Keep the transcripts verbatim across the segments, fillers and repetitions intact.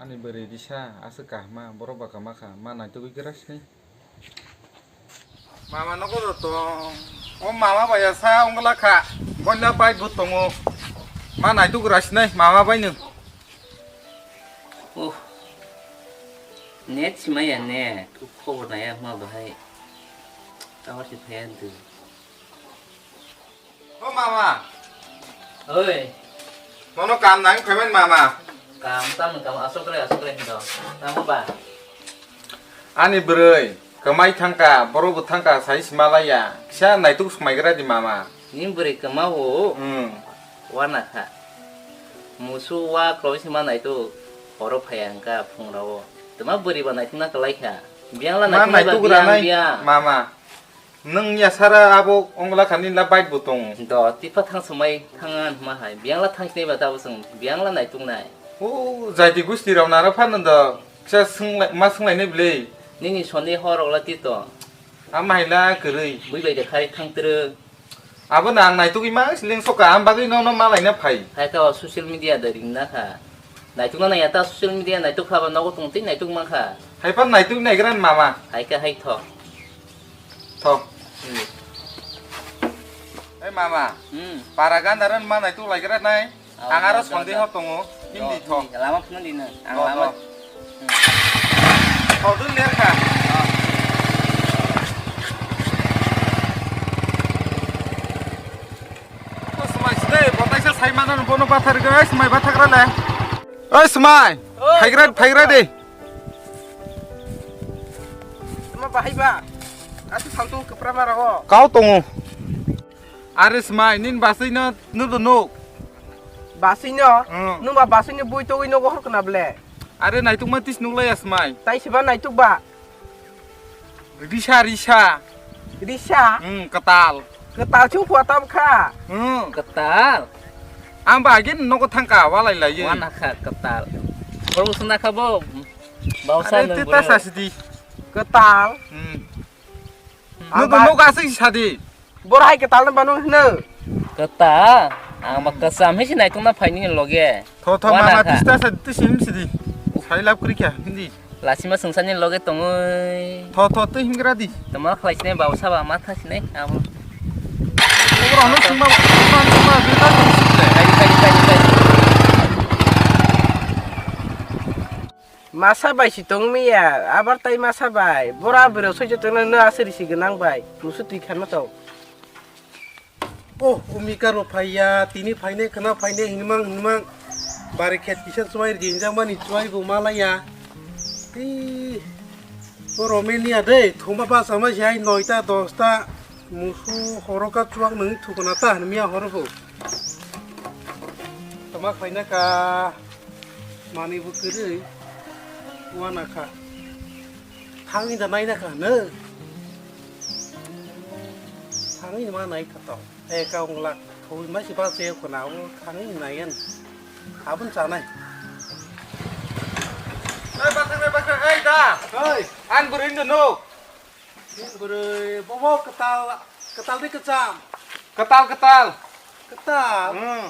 Ani bwrwi risa aswk kahma, borok ba kama kha, ma naitugwi gra sini. Mama nogo do tong. O mama ba ya sa ongla kha. Boina bai bo tongo. Ma naituk gra sinai mama bai nung. Oh. Net simaya net. Khobor naya ma bahai. Tawar si phaya du. O mama. Oi. Nono kam nang phaimani mama. Kam tam kam asok re asok re hindo. Tamo ba. Ani bwrwi kwmai thangka, borok bo thangka, sai simalaya. Kisa naituk swmaigra di mama. Ni bwrwi kwma o. Hmm. Wana kha. Musu wa kroi sima naituk. Horo phaya hwnkha phungrao. Tama bwrwi ba naituk na kwlai kha. Biyang la ma naituk nai ba naituk biyang, ranai biyang. Mama. Nwng ya sara abo ongla khani la bike bo tongo. Do, tipa thang swmai thang an hma hai. Biyang la thang sinai ba tabo chwng. Biyang la naituk nai. O, jaiti gusti rok naro phano do. Kisa swng lai, ma swng lai nai bwle. Nini soni hor rok la ti to. Ama hai la kwrwi. Bui bai de khai thang twrwk. Abo na ang naituk ima siling soka, ang bagwi no no ma lai na phai. Hai ka o social media da ring na kha. Naituk na nai ya ta social media naituk kha ba nogo tong tei naituk man kha. Hai pa naituk nai gran mama. Hai ka hai tho. Tho. Hmm. Ei mama. Hmm. Para ganda ran ma nai tu lai gra nai. Ang aro sonde ho tongo. Hindi tho. Lama phun di na. Ang lama. Tho dun ler kha. Ko smai sde, botai sa sai mana bono bathar ga, smai bathar ra le. Oi smai. Phaigra, phaigra de. Ma bahai ba. Ati saltung kepra mara ho. Kau tongo. Are smai nin basai no nudo nuk. Basai no? Hmm. Nung ba basai no bui togoi nogo hor kena ble. Are naituk ma tis nuk lai smai. Tai siba naituk ba. Risa risa. Risa? Hmm, ketal. Ketal chung phua tam kha. Hmm. Ketal. Ang ba agin nogo thangka walai lai. Wana kha ketal. Bro suna kha bo. Bausa are nung te bro. Ta sasidi. Ketal. Hmm. Ang nudo ba- nuk asik sadi. Bor hai ketal no banu hino. Ketal. Ang ba kesam hisi naitung na phaini loge. Tho tho wana mama kha. Tista sa tisim sidi. Sai lab kri kya hindi. Lasima sungsani loge tongoi. Tho tho tu hingra di. Tama khlai sine bausa ba matha sine abo. Oro no sungma sungma sungma beta sungma. Kari kari kari kari. Masa bai si tong miya, abar tai masa bai. Bora bwrwi soijo tongna no aswrwi si gwnang bai. Musu twi khanma tong. Oh, umi karo phaiya, tini phaine khna phaine hinmang hinmang. Bari khet kisa chuai rinjak mani chuai bo malaya. Ih, o Romania de, thoma basa ma si hai noita dosta. Musu horo ka chuak nang thukna ta hinmiya horo bo. Tama khaina ka. Manwi bo kwrwi uana kha. Thangwi da naina kha hwno. Thangwi ma nai kha to. E ka wng lak thwi ma si ba se khuna o thangwi nai yan. Abun chanai. Ei bathang ei bathang ei da. Oi. An bwrwi ndo no. Bwrwi, bobo kwtal, kwtal de kwcham. Kwtal, kwtal. Kwtal? Hmm.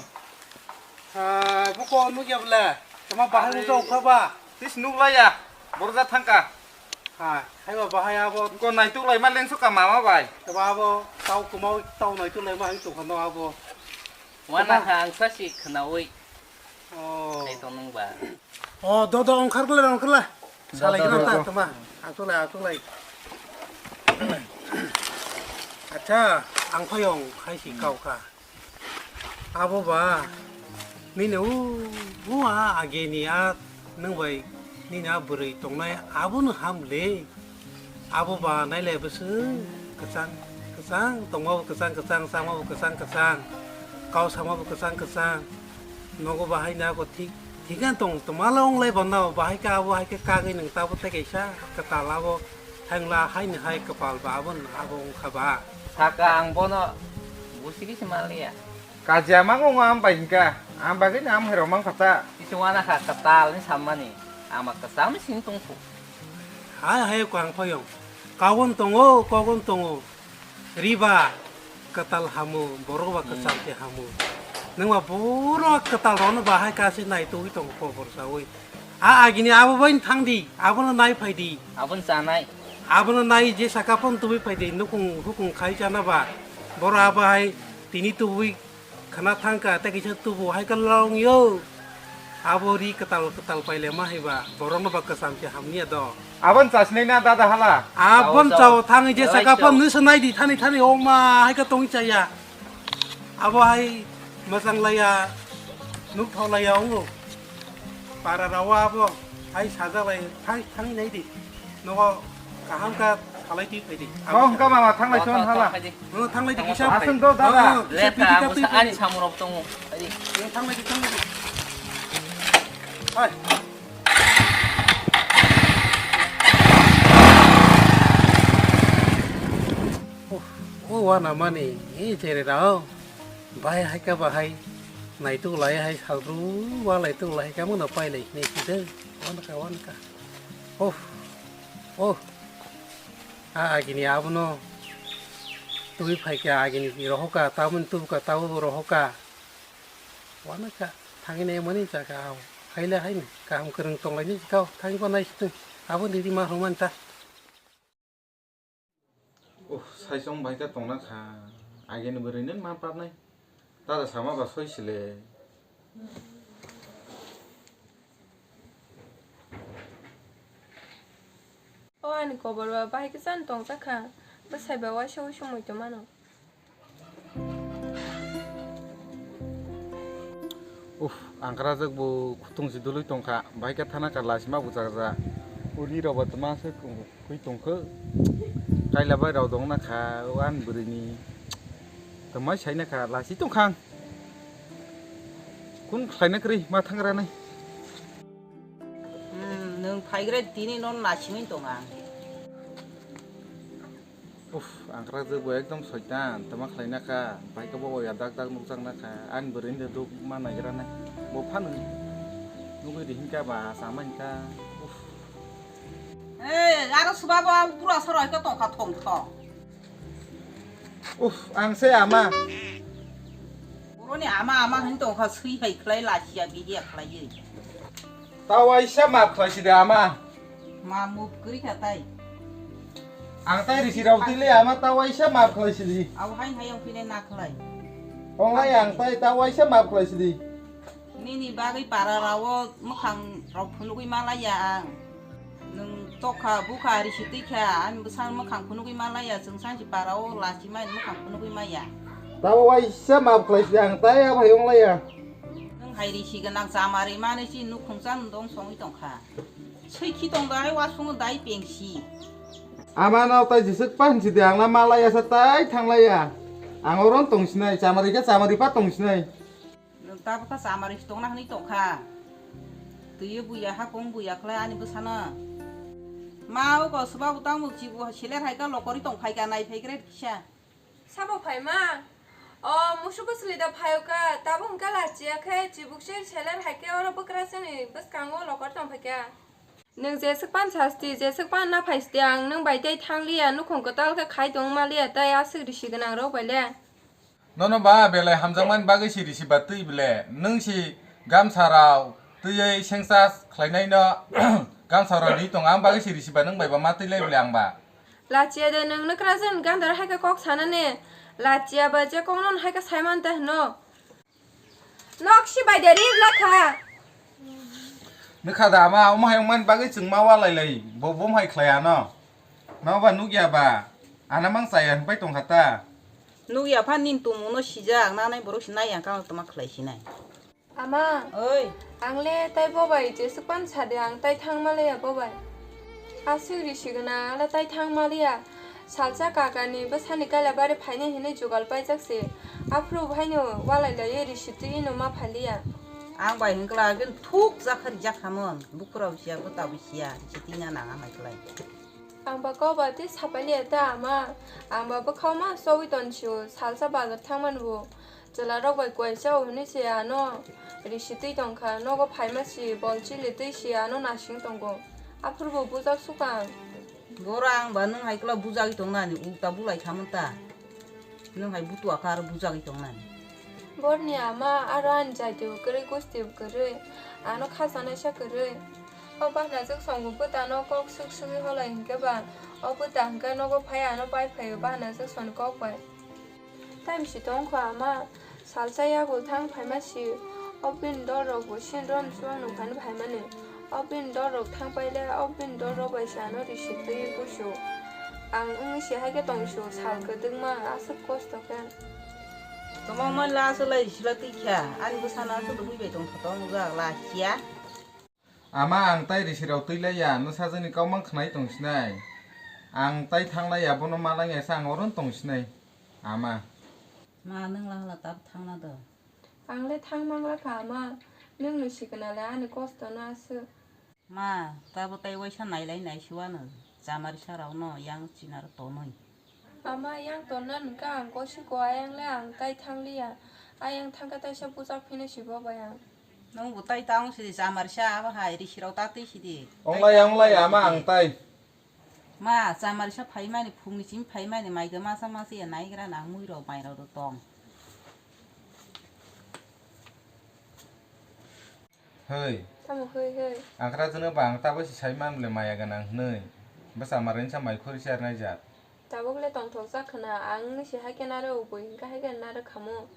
Hai, buko nukya bwle. Tama bahai ujok kha ba? Tis nuklaiya. Borja thangka. Hai, haiba bahai abo. Ko naituk lai ma lengso ka mama bai. Tama abo tau kwmao tau naituk lai ma hai tongkha no abo. Wana kha ang sasi khnaui. Oh. Hai tong nung ba. Oh, do do ongkhar kle ongkhar la. Salai kra ta tama. Atuk lai atuk lai. Acha, ang phaiyong hai si kau kha. Abo ba nini u u a age ni a nung bai nini a bwrwi tongnai abo no ham le. Abo ba nailai bwswk kwchang, kwchang, tongma bo kwchang, kwchang, chama bo kwchang, kwchang, kau sama bo kwchang, kwchang. Nogo bahai ni ako thik, thik ang tong, tongma la ong lai bana, bahai ka abo hai khe kagwi nung tabo tei kaisa kwtal abo, hengla hai ni hai kwpal ba abo no abo wng kha ba. Saka ang bono busigi se manliya. Kajia mang ong am bai hingka, am bagwi no am hai rok mang kha ta. Kisa wana kha kwtal ni sammani, ama kwcham sing tong kho. Hai hai ko ang phaiyong. Kagon tongo, kogon tongo. Riba kwtal hamu, borok ba kwcham khe hamu. Nwng ba borok kwtal rok no bahai kasi nai tugwi tongo kobor saui. A agini abo bai thang di, abono nai phai di. Abon chanai. Abono nai je saka phone tubui phai di, nukung hukung khai chana ba. Boro abo hai tini tubui khana thangka, tei kisa tubu hai ka long yo. Abo ri kwtal kwtal paile ma hai ba, borokno ba kwcham se hamniya do. Abon chasnai na dada hala. Abon Chao, chao. Chao thang je saka phone nusu nai di thani thani o ma hai ka tong chaya. Abo hai mwchang laiya, nuk thok laiya ongo. Para rawa abo hai sajak lai thang thang nai di. Nogo kaham ka salai twi phai di. Kok hwnkha mama, thanglai son hala. Phai di. Nogo thanglai di kisa. Aswng do dada. Kisa piti ka twi phai di. Ani samung rok tongo. Phai di. Nogo thanglai di, thanglai di. Hai. Oh, oh, wana mani, eh, chere rao. Bahai hai ka bahai. Naituk lai hai salbru, wa laituk lai ka mano pai lai hinai si de. Wana ka, wana ka. Oh, oh. A agini abono twi phai kha, agini rohoka, tabun tubka, tabuk rohoka. Wana kha, thangwi nai mani chakha, haile haino kaham kwrwng tonglaini kau, thangwi ba nai situng, abo didi ma rwmani ta. Uff, saichung bai kha tongna kha, agini bwrwini ma parnai, tada sama ba soi sile. O ani kobor ba bahai khe chan tongsa kha, bwsai ba waisa ui sumui tongmano. Uff, angkrajwk bo khutungsi dului tongkha, bahai khe thana kha lasima bo chakjak. Uri rok bo twma se kwi tongkho. Kaila bai rok dongna kha, o ani bwrwini. Twmai saina kha, lasi tongkha ang. Kun khlaina kwrwi ma thangra nai. Hmm, nwng phaigra tini no nasimani tong ang. Uff, angkrak je bo ekdom soitan, tama khlaina kha, bai khe bo ya dak dak nukjak na kha, ani bwrwi ni duk ma naigra nai, bo phano nugwi ri hinkha ba, sama hinkha, uff. Ei, aro suba bo pura soro hai khe tongkha thong thong. Uff, ang se ama. Boroni ama ama hin tongkha, sui hai khlai lachiya bihiya khlaiwi. Ta waisa map khlai sidi ama. Ma move kwrwi kha tai. Ang tai risi rok twi le ama ta waisa map khlai sidi. Abo hain hayung phine na khlai. Onglai ang tai ta waisa map khlai sidi. Nini bagwi para rao mwkhang rok phunugwi ma laiya ang. Nwng tokha bukha risi twi kha, ani bwsang mwkhang phunugwi ma laiya, chwng sansi para o lachi mai mwkhang phunugwi maya. Ta waisa map khlai sidi ang tai abo hai onglaiya. Nwng hai risi gwnang chamari manwi si nukhung chan dong songwi tongkha. Swi khi tong dai, wasung dai pengsi. Ama no tai jisik pa hinsi de, ang na malaya sa tai thanglaya. Ang oron tong sinai, chamari khe chamari pa tong sinai. Nwng tabukha chamari tongna hinwi tongkha. Twiwi buya hakung buya khlai ani bwsano. Ma o ko swba butang buk chibu seler hai ka lokori tong phai ka nai phai kre kisa. Sabo phaima? O, musuk bwswli da phaio ka, tabuk hwnkha lachiya khe chibuk se seler hai khe oro bwkrasani bwskango lokor tong phai kha. Nwng jeswk pan sasti, jeswk pan na phaisti ang, nwng bai tei thangliya, nukhung kwtal khe khai tong maliya, tei aswk risi gwnang rok bai le. Nono ba belai hamjakmani bagwi si risi ba twi bile, nwng si gamsa rao twiwi sengsa khlainai no gamsa rao ni tong ang bagwi si risi ba nwng bai ba ma twi lai bile ang ba. Lachiya de nwng nukra jen gandar hai khe kok sanani. Lachiya ba je kokno hai khe sai man ta hwno. Nok si bai de ri na kha. Nukha da ama, omo hai wngmani bagwi chwng ma walai lai, bo bom hai khlai ano. No ba nukya ba, ana mang chaya hwnpai tongkha ta. Nukya pha nini tumungno sijak, nanai borok si nai ang kang tongma khlai sinai. Ama, oi. Ang le tai bobai jeswk pan sade ang tai thang maliya bobai. Aswk risi gwnang le tai thang maliya. Salsa kakani bwsani kaila bari phainai hinwi jugal paijak se. Aphuru bo haino walai laiwi risi twi no ma phaliya. Ang bai hwnkla agin thuk jakha rijak khamon. Bukurao siya, bwtabo siya, risi twi na nang amai klai. Ang ba kok ba tei sapaliya ta ama. Ang ba bwkhao ma chowi tonsio, salsa bazar thangmani bo. Chwlarok bai kuaisa o hwnwi se ano risi twi tongkha, nogo phaima si bol chili twi si ano nasing tongo. Aphuru bo bujak sukha ang. Boro ang ba nwng hai kla bujagwi tongnani, ulta bulai khamon ta. Nwng hai butua kha aro bujagwi tongnani. Borni ama aro ani jati bo kwrwi, gusti bo kwrwi, ano kha sanaisa kwrwi. O bahna jwk songbo bwtano kok swk swgwi holai hinkhe ba, o bwta hinkhe nogo phai ano pai phaio bahna jwk soni kok bai. Time si tongkho ama, salsa yakul thang phaima si, o bini dol rok bo sin rom chuang nung phani phaimani. O bini dol rok thang paile, o bini dol rok bai si ano risik twi kusu. Ang wngwi si hai khe tong su, sal kwdwkma aswk kosto khe. Kwbangma la swlai sila twi kha, ani bwsano aswk rwui bai tong kha tong jak la khiya. Ama, ang tai risirok twi laiya, nwsajwkni kau mang khnai tong sinai. Ang tai thang laiya, bono ma langya se ang oro tong sinai, ama. Ma, nwng la hala tab thangna do? Ang le thang mang la kha, ama. Nwng ni sikna le ani kosto no aswk. Ma, tabo tai waisa nailai naisiwano, chamarisa rokno yang chinar tonwi. Ama, yang tonna nungkha ang kosi ko ayang le ang tai thang liya. Ayang thangkha taisa bujak phino sibo bai ang. Nwng bo tai tang si chamarisa abo hai risirok ta twi sidi. Onglai, onglai, ama ang tai. Ma, chamarisa phaimani phungni simi phaimani maikhe masa masa ya naigra nang mui rok mai rok tong. Hei. Tamo hei hei. Ang kra jeno ba ang tabo si sai man le maya ganang hnoi. Bwsa marain sa mai khori si arnai jat. Tabuk le tongthok jak khna, ang si hai khe nare ubui hinkhe hai khe nare khamo.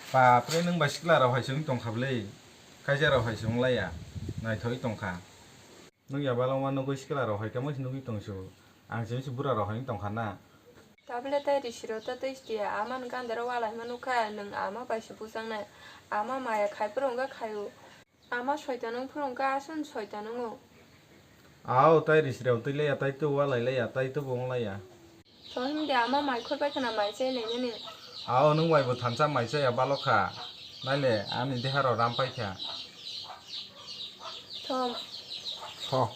Bapre, nwng bai sikla rok hai se wng tong kha bwle. Kaisa rok hai se wng laiya. Naithok tong kha. Nukya balokma nugwi sikla rok hai tamo se nugwi tong su. Ang chini se bura rok hai tong kha na. Tabole tai risirok ta twi sidi, amani gandaro walai ma nukha, nwng ama bai se bujaknai. Ama maya khai phuru wngkha khaio. Ama soitan wng phuru wngkha, aswk soitan wngo. Ao tai risirok twi laiya, tai tu walai laiya, tai tu bo wng laiya. Thon himdi ama mai khurbai khna mai chai lainani. Ao nwng bai bo thansa mai chaya balok kha. Naile ani deha rok ram pai kha. Thom. Tho.